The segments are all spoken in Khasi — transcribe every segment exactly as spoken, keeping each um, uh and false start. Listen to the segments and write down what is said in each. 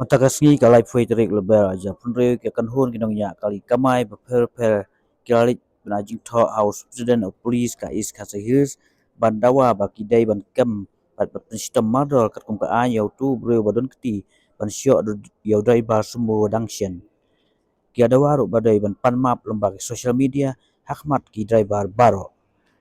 Mynta ka sngi ka laiphew tarik Lber ar hajar arphew hynriew, ki kynhun ki nongñiah kali kamai bapher bapher ki la leit ban ai jingthoh ha u Superintendent of Police ka East Khasi Hills ban dawa ba ki dei ban kem bad ban pynshitom mardor katkum ka aiñ ïa uto u briew ba don kti ban shoh ïa u driver sumo dang shen. Ki la dawa ruh ba dei ban pan map lyngba ki social media ha khmat ki driver baroh.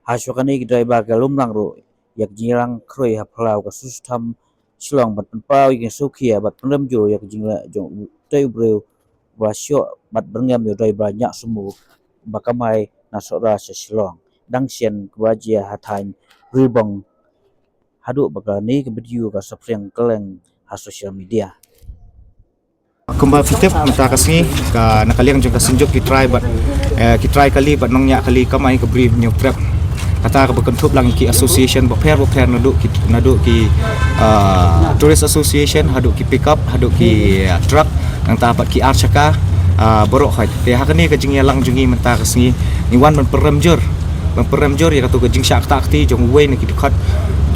Ha shuwa kane ki driver ki la lumlang ruh ïa ka jingïalang khrui ha phyllaw ka Sutsutham Shillong ban pynpaw ïa ka jingsngewkhia bad pynrem jur ïa ka jingleh jong utei u briew ba shoh bad byrngem ïa u driver ñiah sumo ba kamai na Sohra sha Shillong dang shen, kaba la jia ha thaiñ Ribong, haduh ba kane ka video ka saphriang kylleng ha social media. Kumba phi tip, mynta ka sngi ka, na ka liang jong ka Synjuk ki trai bad, eh, ki trai kali bad nongñiah kali kamai ka Bri Hynñiewtrep. Kata kaba kynthup lang ki association bapher bapher, naduh ki, naduh ki, ah, tourist association, haduh ki pickup, haduh ki, ah, truck, nangta pat ki ar chaka, ah, baroh khoit. Te ha kane ka jingïalang jong ngi mynta ka sngi, ngi wan ban pynrem jur, ban pynrem jur ïa kato ka jingshah ktah kti jong uwei na ki dkhot,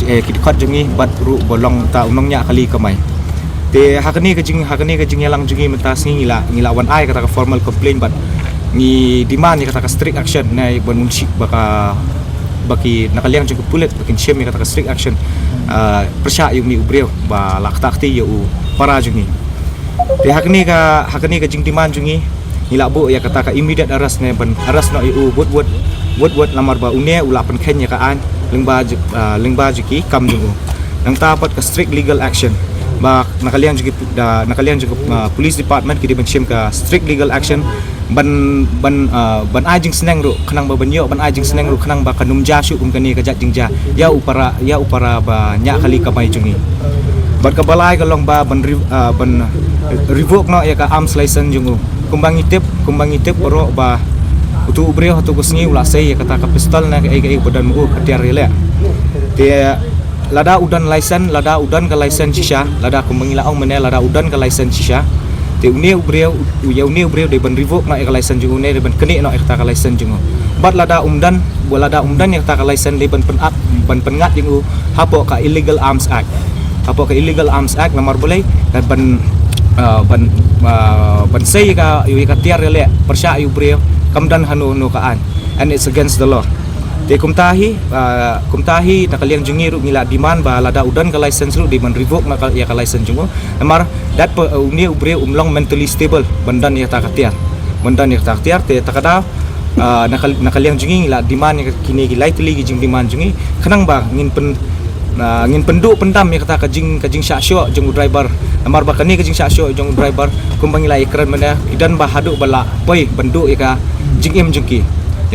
eh, ki dkhot jong ngi bad ruh ba long ta u nongñiah kali kamai. Te ha kane ka jing, ha kane ka jingïalang jong ngi mynta sngi ngi la, ngi la wan ai kata ka formal complaint bad ngi demand ïa kata ka strict action ne ban un shi ba ka, ba ki na ka liang jong ka pulit ba kin shim ïa kata ka strict action, ah, pyrshah ïa une u briew ba la ktah kti ïa u para jong ngi. Te ha kane ka, ha kane ka jingdemand jong ngi, ngi la buh ïa kata ka immediate arrest ne ban arrest noh ïa u wut wut, wut wut, namar ba une u la pynkheiñ ïa ka aiñ lyngba ju-, ah, lyngba jong ki kam jong u. Nangta pat ka strict legal action ba na ka liang jong ki pu-, da, na ka liang jong ka, ah, police department ki dei ban shim ka strict legal action ban, ban, ah, ban ai jingsneng ruh khnang ba ban ïoh ban ai jingsneng ruh khnang ba kan ym jia shuh kum kane ka jait jingjia ïa u para, ïa u para ba ñiah kali kamai jong ngi. Bad kaba lai ka long ba ban re-, ah, ban revoke noh ïa ka arms license jong u. Kumba ngi tip, kumba ngi tip baroh ba uto u briew hato ka sngi u la sei ïa kata ka pistol ne kaei kaei ba don ma u, ka tiar ïaleh. Te lada u don license, lada u don ka license shisha, lada kumba ngi la ong mynne, lada u don ka license shisha, te une u briew, u, ïa une u briew dei ban revoke noh ïa ka license jong u ne dei ban knieh noh ïa kata ka license jong u. Bad lada um don, ba lada um don ïa kata ka license dei ban pyn-, ban pynngat ïa u hapoh ka Illegal Arms Act. Hapoh ka Illegal Arms Act, namar balei? Ka ban, ah, ban, ah, ban sei ïa ka, ïa ka tiar ïaleh pyrshah ïa u briew kam don hano hano ka aiñ, and it's against the law. Te kumta hi, ah, kumta hi na ka liang jong ngi ruh ngi la demand ba lada u don ka license ruh dei ban revoke noh ka, ïa ka license jong u. Namar dat pa, uh, une u briew um long mentally stable ban don ïa kata ka tiar, ban don ïa kata ka tiar. Te kata ka daw, uh, na ka, na ka liang jong ngi ngi la demand ïa kine ki lai tylli ki jingdemand jong ngi khnang ba ngin pyn, uh, ngin pynduh pyndam ïa kata ka jing, ka jingshah shoh jong u driver. Namar ba kane ka jingshah shoh jong u driver kumba ngi la ïakren mynne, ki don ba haduh ba la poi ban duh ïa ka jingim jong ki,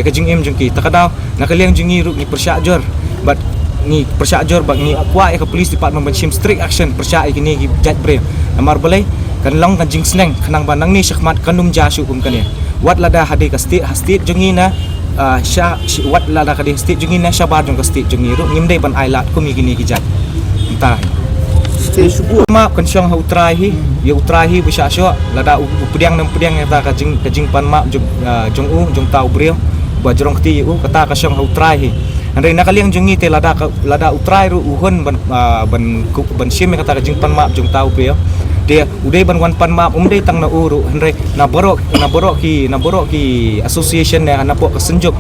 ïa ka jingim jong ki. Kata ka daw na ka liang jong ngi ruh ngi pyrshah jur bad ngi pyrshah jur bad ngi kwah ïa ka police department ban shim strict action pyrshah ïa kine ki jait briew. Namar balei? Kan long ka jingsneng khnang ba nangne shakhmat kan ym jia shuh kum kane. Wat lada ha dei ka state, ha state jong ngi ne, ah, sha, shi-, wat lada ka dei state jong ngi ne shabar jong ka state jong ngi ruh ngim dei ban ai lad kum ïa kine ki jait. Mynta hi. Map kan shong ha u trai hi, ïa u trai hi ba shah shoh, lada u, u pdiang ne ym pdiang ïa kata ka jing, ka jingpan map jong, ah, jong u, jong uta u briew ba jrong kti ïa u, kata ka shong ha u trai hi. Hynrei na ka liang jong ngi te lada ka, lada u trai ruh u hun ban, ah, ban ku-, ban shim ïa kata ka jingpan map jong uta u briew, te u dei ban wan pan map, um dei tang na u ruh, hynrei na baroh, na baroh ki, na baroh ki association ne napoh ka Synjuk,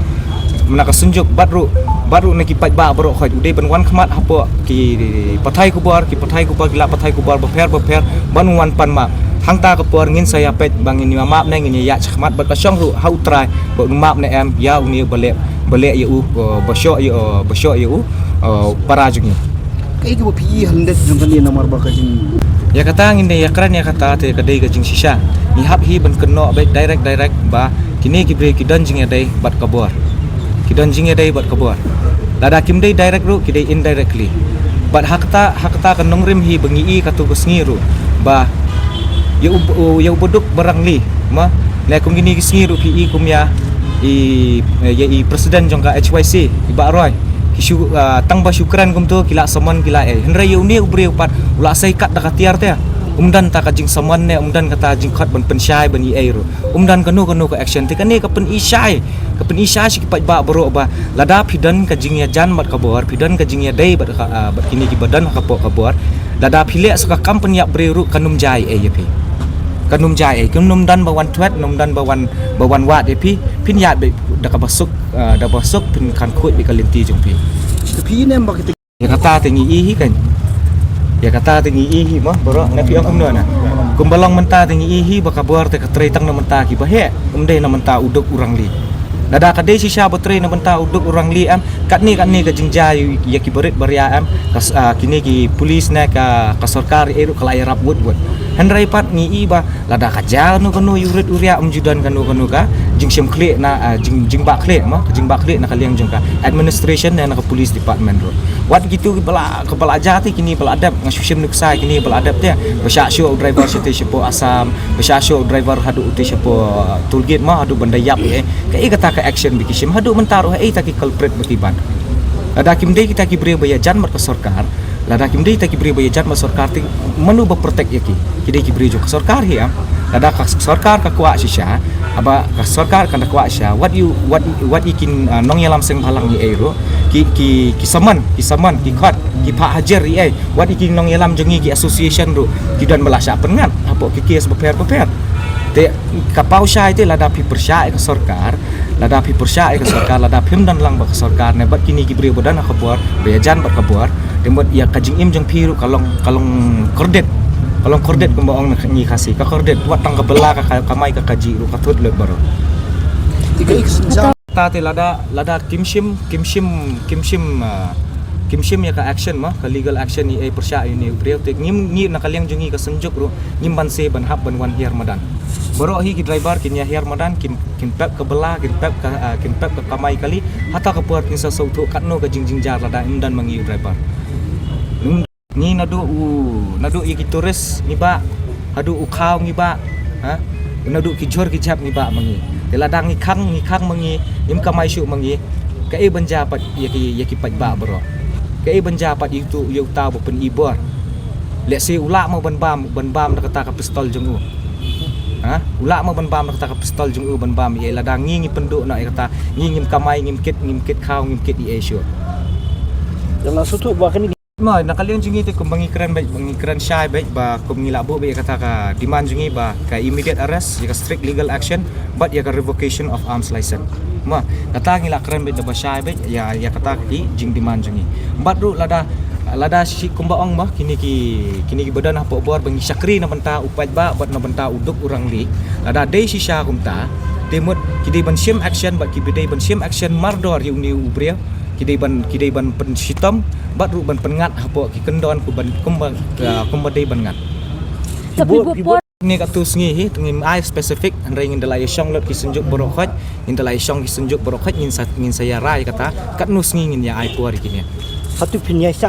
na ka Synjuk bad ruh, bad ruh na ki paidbah baroh khoit, u dei ban wan khmat hapoh ki pathai khubor, ki pathai khubor, ki lad pathai khubor bapher bapher ban wan pan map. Hangta ka por ngin sa ïa peit ba ngin ïa map ne ngin ïa ïaid shakhmat bad ka shong ruh ha u trai ba un map ne em ïa une ba leh, ba leh ïa u, uh, ba shoh ïa, uh, ba shoh ïa u, uh, para jong ngi. Kaei kaba phi ïohi ha lyndet jong kane namar ba ka jing. Ïa kata ngin ïa kren ïa kata te ka dei ka jingshisha. Ngi hap hi ban kynnoh beit direct direct ba kine ki briew ki don jingïadei bad ka bor. Ki don jingïadei bad ka bor. Lada kim dei direct ruh ki dei indirectly. Bad ha kata, ha kata ka nongrim hi ba ngi i kato ka sngi ruh ba ïa u, u, ïa u baduk barang li ma ne kum kine ki sngi ruh phi i kum ïa i, ïa i president jong ka H Y C, i Bah Roy. Ki shu, ah, tang ba shu kren kumto ki la summon ki la ei. Hynrei ïa une u briew pat u la sei kat da ka tiar te. Um don ta ka jingsummon ne um don kata jingkhot ban pynshai ban ïa ei ruh. Um don kano kano ka action te kane ka pynishai. Ka pynishai sha ki paidbah baroh ba lada phi don ka jingïajan bad ka bor, phi don ka jingïadei bad ka, ah, bad kine kiba don ha ka bor, ka bor. Lada phi leh sa ka kam pynïap briew ruh kan ym jia ei ei ïa phi. Kan ym jia ei ei, kan ym don ba wan thwet, ym don ba wan, ba wan wad ïa phi, phin ïaid beit da kaba suk, ah, da ba suk, phin khan khuid beit ka lynti jong phi. Te phi ne em ba kita Ïa kata te ngi ïohi kan. Ïa kata te ngi ïohi mo, baroh, na phi ong kumno na. Kumba long mynta te ngi ïohi ba ka bor te ka trei tang na bynta kiba heh, ym dei na bynta u duk u rangli. Lada ka dei shisha ba trei na bynta u duk u rangli em, katne katne ka jingjia ïa ki barit baria em, ka s-, ah, kine ki police ne ka, ka sorkar ei ruh ka la ïarap wut wut. Hynrei pat ngi i ba lada ka jia kano kano ïa u rit u riah, ym ju don kano kano ka jingshim khlieh na, ah, jing, jingbah khlieh mo, ka jingbah khlieh na ka liang jong ka administration ne na ka police department ruh. Wat kitu kiba la, kiba la jia te kine ba la dep, nga shu shim nuksa kine ba la dep te. Ba shah shuh u driver sha te shapoh Assam, ba shah shuh u driver haduh u te shapoh, ah, toll gate mo, haduh ban da ïap eh. Kaei kata ka action ba ki shim, haduh mynta ruh haei ta ki culprit ba ki ban. Lada kim dei kita ki briew ba ïajan bad ka sorkar, lada kim dei kita ki briew ba ïajan bad sorkar te mano ba protect ïa ki? Ki dei ki briew jong ka sorkar hi em. Lada ka sorkar ka kwah shisha, haba ka sorkar kan da kwah shisha, wat ïa u, wat, wat ïa ki, ah, nongïalam seng bhalang ei ei ruh, ki, ki, ki summon, ki summon, ki khot, ki phah hajir ei ei, wat ïa ki nongïalam jong ngi ki association ruh, ki don ba la shah pynngat hapoh ki case bapher bapher. Te ka paw shai te lada phi pyrshah ïa ka sorkar, lada phi pyrshah ïa ka sorkar, lada phim don lang bad ka sorkar ne bad kine ki briew ba don ha ka bor, ba ïajan bad ka bor, te mut ïa ka jingim jong phi ruh ka long, ka long kordit. Ka long kordit kumba ong na ngi Khasi, ka kordit, wat tang ka bylla ka, ka kamai ka kajih ruh ka thut lut baroh. Te kaei ka sienjam? Ta te lada, lada kim shim, kim shim, kim shim, ah, kim shim ïa ka action mo, ka legal action ïa ei pyrshah ïa une u briew te ngim, ngi na ka liang jong ngi ka Synjuk ruh ngim banse ban hap ban wan hiar madan. Baroh hi ki driver kin ïa hiar madan, kin, kin pep ka bylla, kin pep ka, ah, kin pep ka kamai kali. Hata ka por kin sa sngewthuh katno ka jingjynjar lada ym don ma ngi u driver. Ngi naduh u, naduh ïa ki tourist ngi bah, haduh u khaw ngi bah, ha? Naduh ki jhur ki jhep ngi bah ma ngi. Te lada ngi khang, ngi khang ma ngi, ngim kamai shuh ma ngi. Kaei ban jia pat ïa ki, ïa ki paidbah baroh? Kaei ban jia pat ïa utu, ïa uta ba pyn-i bor? Lehse u lah mo ban bam, ban bam da kata ka pistol jong u. Ha? U lah mo ban bam da kata ka pistol jong u ban bam ïa, lada ngi ngi pynduh noh ïa kata, ngi ngim kamai, ngim kit, ngim kit khaw, ngim kit ïa ei shuh. Ïa la sngewthuh ba kane Mo, na ka liang jong ngi te kumba ngi kren beit, ba ngi kren shai beit ba kum ngi la buh beit ïa kata ka demand jong ngi ba ka immediate arrest, ïa ka strict legal action bad ïa ka revocation of arms license. Mo, kata ngi la kren beit da ba shai beit ïa, ïa kata ki jingdemand jong ngi. Bad ruh lada, lada shi kumba ong mo, kine ki, kine ki ba don hapoh bor ba ngi shakri na bynta u paidbah bad na bynta u duk u rangli. Lada dei shisha kumta, te mut ki dei ban shim action bad ki ba dei ban shim action mardor ïa une u briew. Ki dei ban, ki dei ban pynshitom bad ruh ban pynngat hapoh ki kyndon kumba, kumba, ah, kumba dei ban ngat. Tapi buat, buat, buat. Kane katu sngi hi, ngim ai specific, hynrei ngin da la ïa shong lut ki Synjuk baroh khoit, ngin da la ïa shong ki Synjuk baroh khoit, ngin sa, ngin sa ïa rai kata, katno sngi ngin ïa ai por ïa kine. Katu phin ïa shah.